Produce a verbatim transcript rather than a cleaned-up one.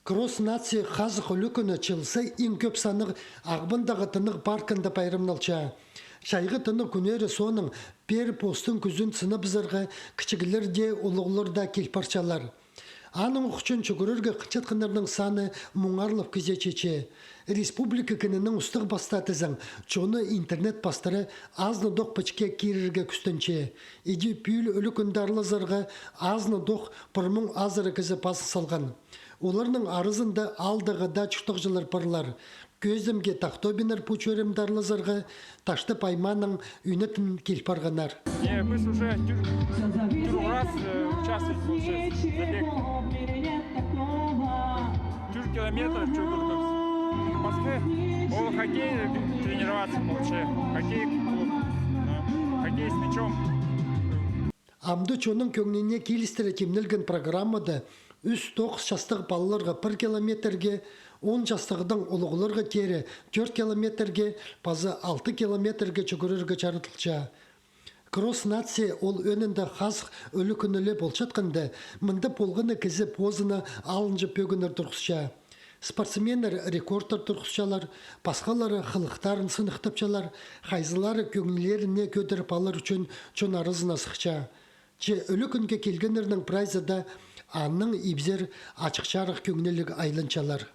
Кросс наций хазых ӱлӱкӱні чыл сай иң кӧп саннығ Ағбандағы тынағ паркында пайрамналча. Чайғы тынағ кӱннері соонаң пеер постың кӱзін сынабызарға кічіглер дее, улуғлар даа кил парчалар. Аның ӱчӱн чӱгӱрерге хынчатханнарның саны муңарлап кізее читче. Республика кинінің устағ-пастаа тізең, чоны интернет пастыра азынадох пічікке кирерге кӱстенче. Иди пӱӱл ӱлӱкӱнде аарлазарға азынадох пір муң азыра кізі пазын салған. Оларның аразында аалдағы даа чуртағҷылар парлар. Кӧзідімге, Тахтобиннер пу чӧрімде аарлазарға Таштып аймааның ӱнетін кил парғаннар. Не, мы уже тюр- тюр раз, э, участвовать получается в забеге. Тюр километров чӱгӱрдік. Пасха ол хоккей тренироваться получается. Хоккей клуб. Да. Хоккей с мячом. Амды чонның кӧңніне килістіре тимнелген программада ӱс-тоғыс частығ палаларға пір километрге, он частығдаң улуғларға теере тӧрт километрге паза алты километрге чӱгӱрерге чаратылча. Кросс наций ол ӧӧнінде хазых ӱлӱкӱні ле полчатханда, мында полған на кізі позына алынҷа пӧгіннер турғысча. Спортсменнер рекордтар турғысчалар, пасхалары хылыхтарын сыныхтапчалар, хайзылары кӧңнілеріне кӧдіріп алар ӱчӱн чон аразына сыхча. Че ӱлӱкӱнге килгеннернің прайзы даа аннаң ибзер ачых-чарых кӧңніліг айланчалар.